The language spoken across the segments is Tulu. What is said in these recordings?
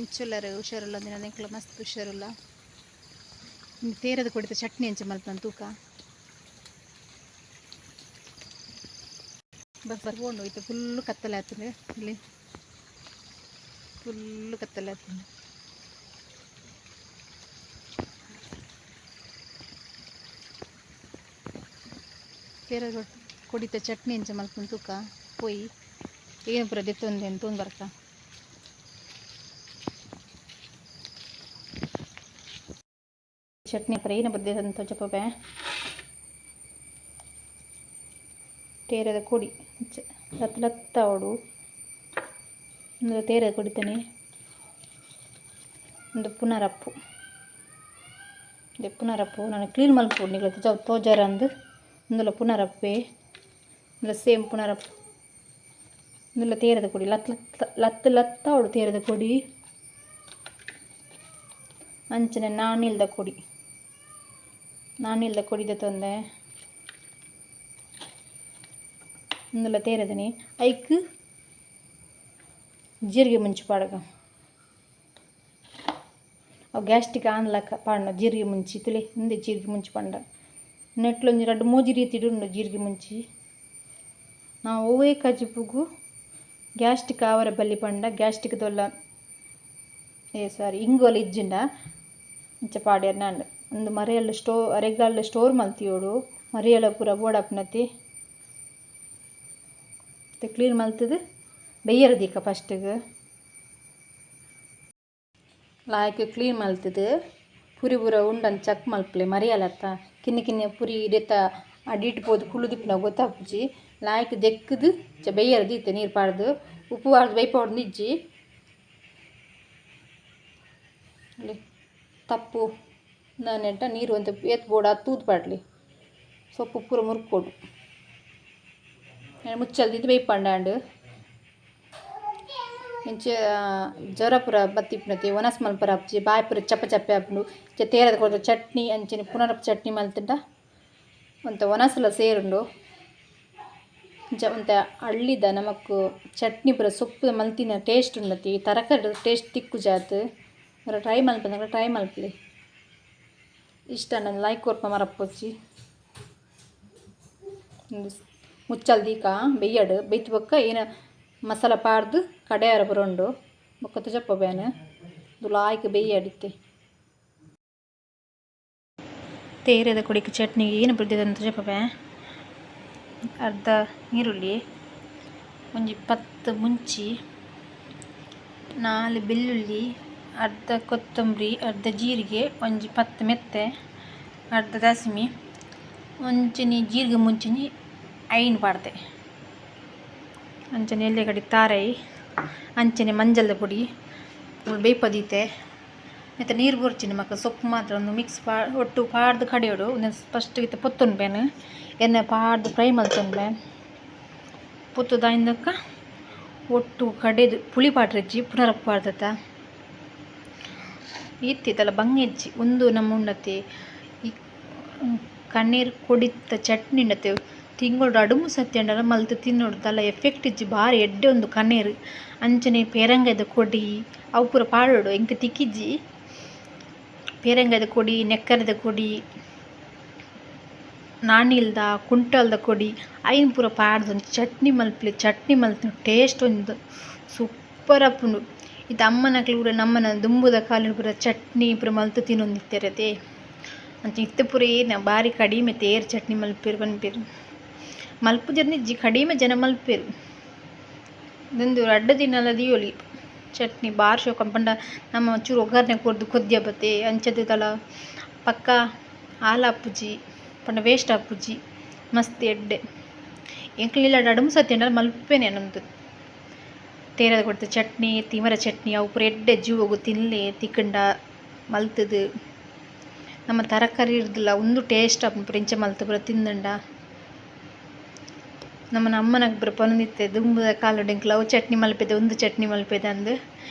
ಎಂಚುಲ್ಲರು ಹುಷಾರುಲ್ಲ ದಿನ ಎಂಕ್ಲ ಮಸ್ತ್ ಹುಷಾರುಲ್ಲ. ತೇರದ ಕೊಡಿತ ಚಟ್ನಿ ಅಂಚ ಮಲ್ಪನ ತೂಕ ಬಸ್ ಬರ್ಕೊಂಡು ಇತ್ತು. ಫುಲ್ಲು ಕತ್ತಲೆ ಆಗ್ತದೆ ಇಲ್ಲಿ, ಫುಲ್ಲು ಕತ್ತಲೆ ಆಗ್ತದೆ. ತೇರದ ಕೊಡಿತ ಚಟ್ನಿ ಅಂಚ ಮಲ್ಪನ ತೂಕ ಪೋಯಿ ಏನು ಪೂರ ದೆತ್ತೊಂದೇನು ತೂಂದು ಬರ್ಕ. ಚಟ್ನಿ ಪೂರ ಏನು ಬರ್ತದೆ ಅಂತ ಚಪ್ಪೆ ತೇರದ ಕೊಡಿ ಲತ್ತ ಲತ್ತ ಅವಡು ಒಂದು ತೇರದ ಕೊಡಿತಾನೆ. ಒಂದು ಪುನರಪ್ಪು ಪುನರಪ್ಪು ನಾನು ಕ್ಲೀನ್ ಮಲ್ಪು ನಿಗಳ ತೋಜಾರ ಅಂದು ಒಂದುಲ ಪುನರಪ್ಪೆ ಒಂದುಲ ಸೇಮ್ ಪುನರಪ್ಪು ಒಂದುಲ ತೇರದ ಕೊಡಿ ಲತ್ತ ಲತ್ತ ಲತ್ತ ಲತ್ತ ಅವಡು ತೇರದ ಕೊಡಿ. ಅಂಚನೆ ನಾನಿಲ್ದ ಕೊಡಿ ನಾನಿಲ್ದ ಕೊಡಿದ ತೊಂದೆ ಒಂದುಲ ತೇರದನಿ. ಐಕ್ ಜೀರಿಗೆ ಮುಂಚಿ ಪಾಡಗ ಅವು ಗ್ಯಾಸ್ಟ್ರಿಕ್ ಆನ್ಲಕ್ಕ ಪಾಡನ ಜೀರಿಗೆ ಮುಂಚಿ ತುಲೆ ಹಿಂದೆ ಜೀರಿಗೆ ಮುಂಚಿ ಪಂಡ ನೆಟ್ಲೊಂಜಿ ರಡ್ಡು ಮೂಜಿ ರೀತಿ ಉಂಡು ಜೀರಿಗೆ ಮುಂಚಿ. ನಾವು ಒವ್ವೇ ಕಜಿಪುಗು ಗ್ಯಾಸ್ಟ್ರಿಕ್ ಆವರ ಬಲ್ಲಿ ಪಂಡ ಗ್ಯಾಸ್ಟ್ರಿಕ್ ದೊಲ್ಲ ಏ ಸಾರಿ ಇಂಗೋಲ ಇಜ್ಜಿಂಡ ಇಂಚ ಪಾಡ್ಯಾರ ನಾಂಡ್ ಒಂದು ಮರೆಯಲ್ಲ ಅರೆಗಾಲ ಸ್ಟೋರ್ ಮಲ್ತಿಯೋಡು ಮರಿಯಲ್ಲ ಪೂರ ಬೋಡಪ್ಪನತಿ ಕ್ಲೀನ್ ಮಲ್ತದು ಬೆಯ್ಯರ ದೀಕ ಫಸ್ಟಿಗೆ ಲಾಯ್ಕ್ ಕ್ಲೀನ್ ಮಲ್ತದು ಪುರಿ ಪೂರ ಉಂಡನ್ ಚಕ್ ಮಲ್ಪಲೆ ಮರಿಯಲತ್ತ ಕಿನ್ನಿ ಕಿನ್ನಿ ಪುರಿ ಇಡೆತ ಅಡಿಟ್ ಪೋದು ಕುಳ್ಳುದಿಪ್ಪುನ ಗೊತ್ತಾಪುಜಿ. ಲಾಯ್ಕ್ ದೆಕ್ಕದು ಚ ಬೆಯ್ಯರ ದೀತೆ ನೀರು ಪಾಡ್ದು ಉಪ್ಪು ಪಾಡ್ದು ಬೈಪೋಡು ನಿಜ್ಜಿ ತಪ್ಪು ನೆಂಟ ನೀರು ಅಂತ ಏತ್ ಬೋಡ ತೂದು ಪಾಡ್ಲಿ ಸೊಪ್ಪು ಪೂರ ಮುರ್ಕೊಡು ಮುಚ್ಚಲ್ದಿದ್ದು ಬೇಯ್ಪಂಡಾಂಡು ಇಂಚ ಜ್ವರ ಪೂರ ಬತ್ತಿಪ್ಪುನತಿ ಒನಸ್ ಮಲ್ಪರ ಆಪುಜಿ ಬಾಯಿ ಪೂರ ಚಪ್ಪ ಚಪ್ಪೆ ಆಪುಂಡು. ಇಂಚ ತೇರದ ಕೊರ್ದು ಚಟ್ನಿ ಅಂಚನೆ ಪುನರಪ್ಪ ಚಟ್ನಿ ಮಲ್ತುಂಡ ಒಂತೆ ಒನಸಲ ಸೇರುಂಡು. ಇಂಚ ಒಂತೆ ಅಳ್ಳಿದ ನಮಕ್ ಚಟ್ನಿ ಪೂರ ಸೊಪ್ಪು ಮಲ್ತಿನ ಟೇಸ್ಟ್ ಉಂಡತಿ ತರಕಾರಿ ಟೇಸ್ಟ್ ತಿಕ್ಕು ಜಾತ್ ಟ್ರೈ ಮಲ್ಪಂದ್ರೆ ಟ್ರೈ ಮಲ್ಪಲೆ. ಇಷ್ಟ ನನ್ನ ಲೈಕ್ ಕೊರ್ಪ ಮರಪೊಚ್ಚಿ ಮುಚ್ಚಲ್ ದೀಕ ಬೆಯ್ಯಡು ಬೆಯ್ತು ಬೊಕ್ಕ ಏನ ಮಸಾಲ ಪಾಡ್ದು ಕಡೆಯಾರ ಪೂರ ಉಂಡು ಬೊಕ್ಕ ತುಜಪ್ಪ ಬೇನೆ ಲಾಯ್ಕ್ ಬೆಯ್ಯಡಿತ್ತೆ. ತೇರದ ಕೊಡಿಕ್ ಚಟ್ನಿಗೆ ಏನು ಬರ್ತದೆ ತುಜಪ್ಪ ಬೇ ಅರ್ಧ ಈರುಳ್ಳಿ ಒಂಜಿ 10 ಮುಂಚಿ 4 ಬೆಳ್ಳುಳ್ಳಿ ಅರ್ಧ ಕೊತ್ತಂಬರಿ ಅರ್ಧ ಜೀರಿಗೆ ಒಂಜಿ 10 ಮೆತ್ತೆ ಅರ್ಧ ದಾಸಿಮಿ ಒಂಚಿನಿ ಜೀರಿಗೆ ಮುಂಚಿನಿ ಐನ್ ಪಾಡ್ದೆ ಅಂಚನೆ ಎಳ್ಳೆಗಡಿ ತಾರೈ ಅಂಚನೆ ಮಂಜಲ್ದ ಪೊಡಿ ಬೇಯ್ಪದೀತೆ ಮತ್ತು ನೀರು ಬೊರ್ಚಿನಿ ಮಕ್ಕ ಸೊಪ್ಪು ಮಾತ್ರ ಒಂದು ಮಿಕ್ಸ್ ಪಾ ಒಟ್ಟು ಪಾಡ್ದು ಕಡೆಯೋಡು ಒಂದು ಫಸ್ಟ್ ಇತ್ತೆ ಪೊತ್ತುನ್ಬೇನು ಎಣ್ಣೆ ಪಾಡ್ದು ಫ್ರೈ ಮಲ್ತೊನ್ಬೆ ಪೊತ್ತುದಾಯಿಂದಕ್ಕ ಒಟ್ಟು ಕಡೆದು ಪುಳಿ ಪಾಡ್ರೆಜ್ಜಿ ಪುನರಪ್ಪ ಪಾಡ್ದತ್ತ ಇತ್ತಿತ್ತಲ್ಲ ಬಂಗೆಜ್ಜಿ ಒಂದು ನಮ್ಮ ಉಂಡತಿ ಈ ಕಣ್ಣೀರು ಕೊಡಿತ್ತ ಚಟ್ನಿ ಉಂಡತೆ ತಿಂಗಳು ಅಡುಮು ಸತ್ಯಂಡಲ ಮಲ್ತು ತಿನ್ನೋಡು ತಲ್ಲ ಎಫೆಕ್ಟ್ ಇಜ್ಜಿ ಬಾರಿ ಎಡ್ಡೆ ಒಂದು ಕಣ್ಣೀರು ಅಂಚನೆ ಪೇರಂಗಾಯ್ದ ಕೊಡಿ ಅವು ಪೂರ ಪಾಡೋಡು ಎಂಕ್ ತಿಕ್ಕಿಜ್ಜಿ ಪೇರಂಗಾಯ್ದ ಕೊಡಿ ನೆಕ್ಕರದ ಕೊಡಿ ನಾಣಿಲ್ದ ಕುಂಟಲ್ದ ಕೊಡಿ ಐನ್ ಪೂರ ಪಾಡ್ದು ಒಂದು ಚಟ್ನಿ ಮಲ್ಪಲೆ ಚಟ್ನಿ ಮಲ್ತು ಟೇಸ್ಟ್ ಒಂದು ಸೂಪರ್ ಆಪುಂಡು. ಇದು ಅಮ್ಮನಕ್ಲು ಕೂಡ ನಮ್ಮನ ದುಂಬುದ ಕಾಲಿನ ಪೂರ ಚಟ್ನಿ ಪೂರ ಮಲ್ತು ತಿನ್ನೊಂದಿತ್ತೆರತೆ ಅಂಚ ಇತ್ತೆ ಪೂರ ಏನ ಬಾರಿ ಕಡಿಮೆ ತೇರು ಚಟ್ನಿ ಮಲ್ಪೇರು ಪನ್ಪೇರು ಮಲ್ಪುಜರ್ ನಿಜ್ಜಿ ಕಡಿಮೆ ಜನ ಮಲ್ಪೇರು ಒಂದು ರಡ್ಡ್ ದಿನಲ ದೀವೊಲಿ ಚಟ್ನಿ ಬಾರ್ ಶೋಕ ಪಂಡ ನಮ್ಮ ಚೂರು ಒಗ್ಗರಣೆ ಕೊರ್ದು ಕೊದ್ಯ ಬತ್ತೆ ಅಂಚದ ತಲ ಪಕ್ಕ ಆಲಾಪುಜಿ ಪಂಡ ವೇಸ್ಟ್ ಆಪುಜಿ ಮಸ್ತ್ ಎಡ್ಡೆ ಎಂಕ್ಲಿಲ್ಲ ಅಡುಮು ಸತ್ಯಂಡಲ ಮಲ್ಪೇನೆ ನಮ್ದು ತೇರದ ಕೊಡ್ತು ಚಟ್ನಿ ತಿಮರ ಚಟ್ನಿ ಅವು ಪೂರ ಎಡ್ಡೆ ಜೀವಗು ತಿನ್ಲೆ ತಿಕ್ಕಂಡ ಮಲ್ತದು ನಮ್ಮ ತರಕಾರಿ ಇರ್ದಿಲ್ಲ ಒಂದು ಟೇಸ್ಟ್ ಆಪುಂಡು ಪೂರ ಇಂಚ ಮಲ್ತು ಪೂರ ತಿಂದಂಡ ನಮ್ಮನ ಅಮ್ಮನಗ್ ಪೂರ ಪನೊಂದಿತ್ತೆ ದುಂಬುದ ಕಾಲೊಡು ಎಂಕ್ಲ ಅವು ಚಟ್ನಿ ಮಲ್ಪೆದೆ ಒಂದು ಚಟ್ನಿ ಮಲ್ಪೆದೆ ಅಂದ್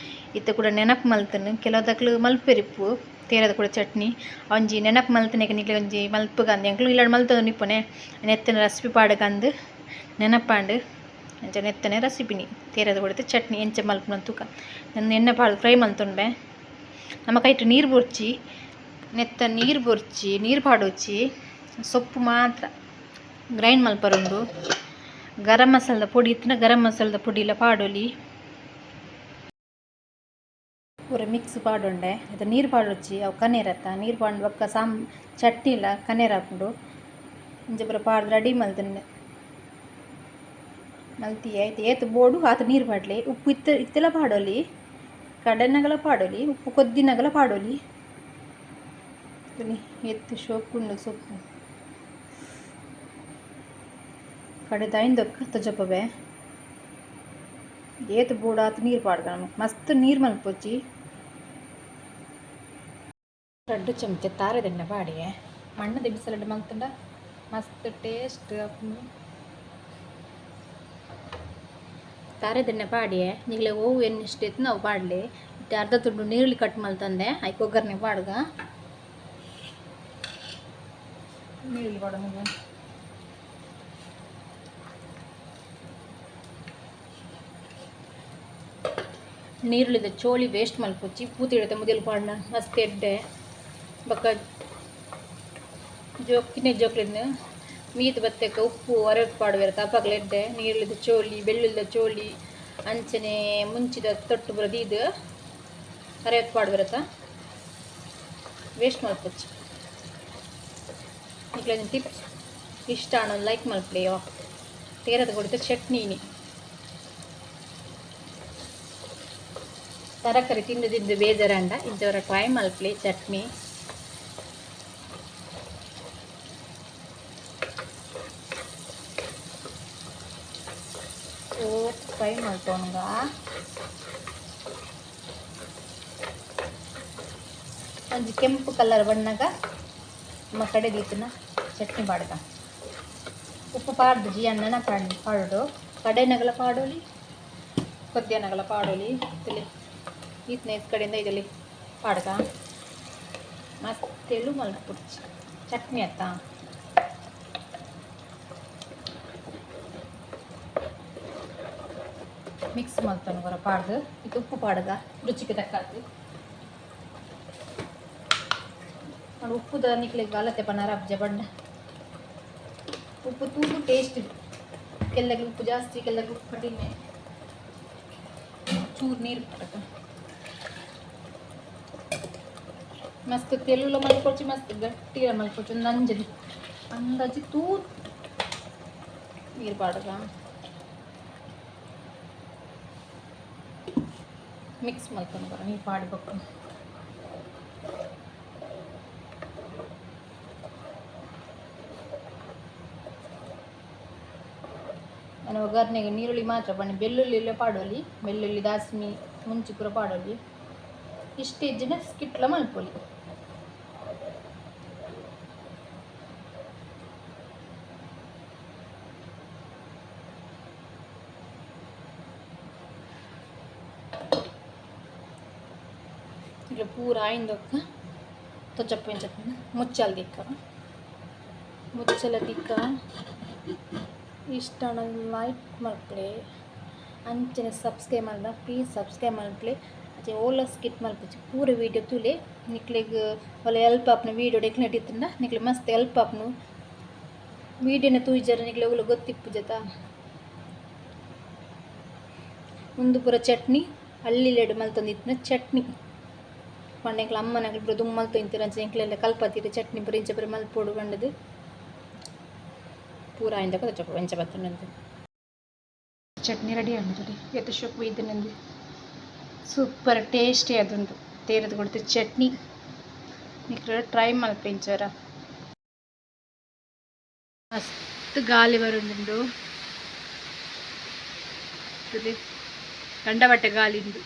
ಇತ್ತೆ ಕೂಡ ನೆನಪು ಮಲ್ತನು ಕೆಲವುದಕ್ಲು ಮಲ್ಪೆರಿಪ್ಪು ತೇರದ ಕೂಡ ಚಟ್ನಿ ಒಂಜಿ ನೆನಪು ಮಲ್ತನೆಗೆ ನಿಕ್ಲೆ ಒಂಜಿ ಮಲ್ಪುಗಂದು ಎಂಕ್ಲು ಇಲ್ಲಡ್ ಮಲ್ತೊಂದು ಇಪ್ಪುನೆ ನೆತ್ತಿನ ರೆಸಿಪಿ ಪಾಡಗಂದು ನೆನಪಾಂಡ್. ಅಂಚ ನೆತ್ತನೆ ರೆಸಿಪಿನಿ ತೇರದ ಕೊಡಿತ ಚಟ್ನಿ ಎಂಚ ಮಲ್ಪುನ ತೂಕ. ನನ್ನ ಎಣ್ಣೆ ಪಾಡ್ದು ಫ್ರೈ ಮಲ್ತೊಂಬೆ. ನಮ್ಮ ಕೈಟ್ ನೀರು ಬೊರ್ಚಿ, ನೆತ್ತ ನೀರು ಬೊರ್ಚಿ, ನೀರು ಪಾಡೊಚ್ಚಿ, ಸೊಪ್ಪು ಮಾತ್ರ ಗ್ರೈಂಡ್ ಮಲ್ಪರುಂಡು. ಗರಂ ಮಸಾಲದ ಪೊಡಿ ಇತ್ತಿನ ಗರಂ ಮಸಾಲದ ಪೊಡಿ ಇಲ್ಲ ಪಾಡೊಲಿ. ಪೂರ ಮಿಕ್ಸ್ ಪಾಡೊಂಡೆ. ಇದು ನೀರು ಪಾಡೊಚ್ಚಿ, ಅವು ಕನೇರತ್ತ ನೀರು ಪಾಡ್ ಬೊಕ್ಕ ಸಾಂ ಚಟ್ನಿಲ ಕನೇರ ಆಪುಂಡು. ಇಂಚ ಪೂರ ಪಾಡ್ದು ರೆಡಿ ಮಲ್ತುಂಡೆ ಮಲ್ತಿ ಆಯ್ತು. ಏತ್ ಬೋಡು ಆತ ನೀರು ಪಾಡ್ಲೆ. ಉಪ್ಪು ಇತ್ತ ಇತ್ತೆಲ ಪಾಡೊಲಿ, ಕಡೆನಗಲ ಪಾಡೊಲಿ, ಉಪ್ಪು ಕೊದ್ದಿನಗಲ ಪಾಡೊಲಿ. ಎತ್ತು ಶೋಕುಂಡು ಸೊಪ್ಪು ಕಡೆ ದಾಯಿಂದೊಕ್ಕ ತೊಜಪವೆ. ಏತ್ ಬೋಡು ಆತ ನೀರು ಪಾಡ್ಗ. ನಮಕ್ ಮಸ್ತ್ ನೀರು ಮಲ್ಪೊಚ್ಚಿ. 2 ಚಮಚ ತಾರೆದೆಣ್ಣೆ ಪಾಡಿಯೆ. ಮಣ್ಣದ ಬಿಸಲಡ್ ಮಲ್ತುಂಡ ಮಸ್ತ್ ಟೇಸ್ಟ್ ಆಪುಂಡು. ತಾರೆದೆಣ್ಣೆ ಪಾಡಿಯೆ. ನಿಗಲೆ ಓವು ಎಣ್ಣೆ ಇಷ್ಟ ಇತ್ತು ನಾವು ಪಾಡ್ಲೆ. ಇತ್ತೆ ಅರ್ಧ ತುಂಡು ನೀರುಳ್ಳಿ ಕಟ್ ಮಲ್ತಂದೆ ಐಕ್ ಒಗ್ಗರಣೆ ಪಾಡ್ಗ. ನೀರುಳ್ಳಿ ಪಾಡೋಣ. ನೀರುಳ್ಳಿದ ಚೋಳಿ ವೇಸ್ಟ್ ಮಲ್ಪೊಚ್ಚಿ, ಪೂತಿಡತೆ ಮುದೆಲ್ ಪಾಡ್ನ ಮಸ್ತ್ ಎಡ್ಡೆ. ಬೊಕ್ಕ ಜೋಕಿನೆ ಜೋಕ್ಲಿನ ಮೀತ್ ಬತ್ತೆಕ ಉಪ್ಪು ಅರೆಟ್ ಪಾಡುವೆರ್ ಅಪಗಲ ಎಡ್ಡೆ. ನೀರುಳ್ಳಿದ ಚೋಳಿ, ಬೆಳ್ಳುಳ್ಳಿದ ಚೋಳಿ, ಅಂಚನೆ ಮುಂಚಿದ ತೊಟ್ಟು ಪೂರ ದೀದ್ ಅರೆಟ್ ಪಾಡುವೆರತ, ವೇಸ್ಟ್ ಮಲ್ಪೊಚ್ಚಿ. ನಿಕ್ಲೆನ ಟಿಪ್ಸ್ ಇಷ್ಟ ಆಂಡ ಲೈಕ್ ಮಲ್ಪುಲೆ. ತೇರದ ಕೊಡಿತ ಚಟ್ನಿನಿ ತರಕಾರಿ ತಿಂದು ತಿಂದು ಬೇಜಾರಾಂಡ ಇಂಚವರ ಟ್ರೈ ಮಲ್ಪುಲೆ ಚಟ್ನಿ. ಫ್ರೈ ಮಲ್ತೊನುಗ. ಒಂಜಿ ಕೆಂಪು ಕಲರ್ ಬಣ್ಣಗ ನಮ್ಮ ಕಡೆ ದೀತಿನ ಚಟ್ನಿ ಪಾಡ್ಗ. ಉಪ್ಪು ಪಾಡ್ದು ಜಿ ಅನ್ನನ ಪಾಡ್ ಪಾಡೋಡು. ಕಡೆನಗಲ ಪಾಡೋಲಿ, ಕೊದ್ಯನಗಲ ಪಾಡೋಲಿ. ತಲೆ ಈತ್ನ ಕಡೆಯಿಂದ ಇದರಲ್ಲಿ ಪಾಡ್ಗ. ಮಸ್ತ್ ತೆಳು ಮಲ್ಪುಡ್ಚಿ ಚಟ್ನಿ ಅತ್ತ. ಮಿಕ್ಸ್ ಮಲ್ತೊನುಗೊರ ಪಾಡ್ದು. ಇತ್ತೆ ಉಪ್ಪು ಪಾಡ್ಗ ರುಚಿಗೆ ತಕ್ಕಾತ್. ಉಪ್ಪುದ ನಿಕ್ಲೆಗ್ ಅಲತೆ ಪನರ ಅಬ್ಜ ಬಣ್ಣ ಉಪ್ಪು ತೂದು ಟೇಸ್ಟ್. ಕೆಲವು ಉಪ್ಪು ಜಾಸ್ತಿ, ಕೆಲವು ಉಪ್ಪು ಕಡಿಮೆ. ಚೂರು ನೀರು ಪಾಡಕ. ಮಸ್ತ್ ತೆಲುಲ ಮಲ್ಪೊಡ್ಚಿ, ಮಸ್ತ್ ಗಟ್ಟಿಲ ಮಲ್ಪೊಡ್ಚಿ. ಒಂದು ಅಂಜಲಿ ಅಂದಾಜಿ ತೂ ನೀರು ಪಾಡಕ. ಮಿಕ್ಸ್ ಮಲ್ತೊನುಗೊರ ನೀರು ಪಾಡಿ ಬೊಕ್ಕ. ನಾನು ಒಗ್ಗರಣೆಗೆ ನೀರುಳ್ಳಿ ಮಾತ್ರ ಬಣ್ಣ ಬೆಳ್ಳುಳ್ಳಿ ಪಾಡೊಲಿ. ಬೆಳ್ಳುಳ್ಳಿ, ದಾಸ್ಮಿ, ಮುಂಚಿ ಪೂರ ಪಾಡೊಲಿ. ಇಷ್ಟ ಇಜ್ಜಿಂಡ ಸ್ಕಿಟ್ಲ ಮಲ್ಪೊಲಿ. ಇట్లా ಪೂರ ಆಯಿಂದೊಕ್ಕ ತೊಜಪ್ಪು ಇಂಚ ಮುಚ್ಚಲ್ ದಿಕ್ಕ ಮುಚ್ಚಲ ದಿಕ್ಕ. ಇಷ್ಟ ಲೈಕ್ ಮಲ್ಪುಲೆ, ಅಂಚನೆ ಸಬ್ಸ್ಕ್ರೈಬ್ ಮಲ್ಪುನ ಪ್ಲೀಸ್ ಸಬ್ಸ್ಕ್ರೈಬ್ ಮಲ್ಪುಲೆ. ಅಂಚೆ ಓಲ ಸ್ಕಿಪ್ ಮಲ್ಪುಜಿ, ಪೂರ ವೀಡಿಯೋ ತೂಲೆ. ನಿಕ್ಲೆಗ್ ಓಲ ಎಲ್ಪ್ ಆಪುನ ವೀಡಿಯೋ ಡೆಕ್ಲೆಟ್ ಇತ್ತುಂಡ ನಿಕ್ಲೆ ಮಸ್ತ್ ಎಲ್ಪ್ ಆಪುಂಡು. ವೀಡಿಯೋನ ತೂಯಿಜರ ನಿಕ್ಲೆ ಓಲ ಗೊತ್ತಿಪ್ಪುಜತ. ಉಂದು ಪೂರ ಚಟ್ನಿ ಅಳ್ಳಿಲೆಡ್ ಮಲ್ತೊಂದಿತ್ತಿನ ಚಟ್ನಿ. ಪಂಡ ಎಂಕ್ಲ ಅಮ್ಮನಕ್ಲು ಪೂರ ದುಂಬು ಮಲ್ತೊಂದಿತ್ತೆರ್. ಅಂಚ ಎಂಕ್ಲೆಲ್ಲ ಕಲ್ಪತೀರ್ ಚಟ್ನಿ ಪೂರ ಇಂಚ ಪೂರ ಮಲ್ಪೊಡು ಪಂಡುದು. ಪೂರ ಆಯಿಂದಕ ಎಂಚ ಬತ್ತುಂಡು ಚಟ್ನಿ ರೆಡಿ ಆಂಡ್. ಏತ್ ಶೋಕು ಬೈದಿನಂದು ಸೂಪರ್ ಟೇಸ್ಟಿ ಆದುಂಡು ತೇರದ ಕೊಡ್ತು ಚಟ್ನಿ. ನಿಕ್ಲು ಟ್ರೈ ಮಲ್ಪೆ ಇಂಚರ. ಮಸ್ತ್ ಗಾಲಿ ಬರುಂದುಂಡು, ಕಂಡಬಟ್ಟೆ ಗಾಲಿ ಉಂಡು.